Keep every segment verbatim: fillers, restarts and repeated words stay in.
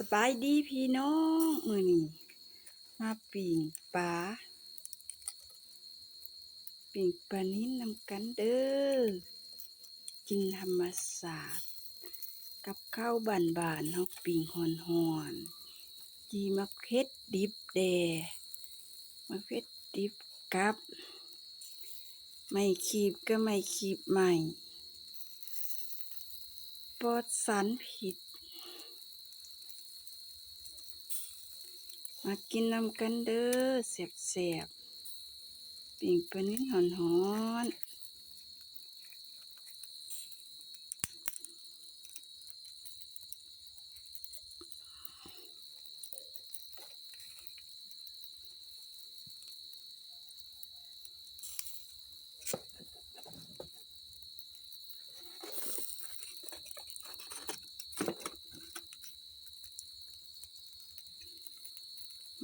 สบายดีพี่น้อง มื้อนี้มาปิ้งปลา ปิ้งปลานิลนำกันเด้อ กินธรรมชาติ กับข้าวบ้านๆ เฮาปิ้งฮ้อนๆ จี่หมากเผ็ดดิบแด่ หมากเผ็ดดิบกับ ไม้ขีบก็ไม้ขีบใหม่ ปลอดสารพิษ มากินนำกันเด้อ แซ่บๆ ปิ้งปลานิลฮ้อนๆ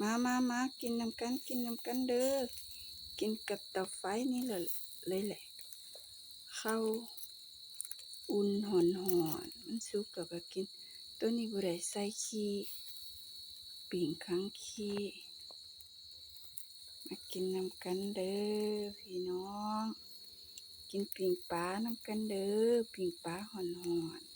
มามามา กินนำกัน กินนำกันเด้อ กินกับเตาไฟนี่เลย เลยแหละ ข้าวอุ่นฮ้อนๆ มันสุกแล้วก็กิน ตัวนี้บ่ได้ใส่ขี้ ปิ้งขังขี้ มากินนำกันเด้อพี่น้อง กินปิ้งปลานำกันเด้อ ปิ้งปลาฮ้อนๆ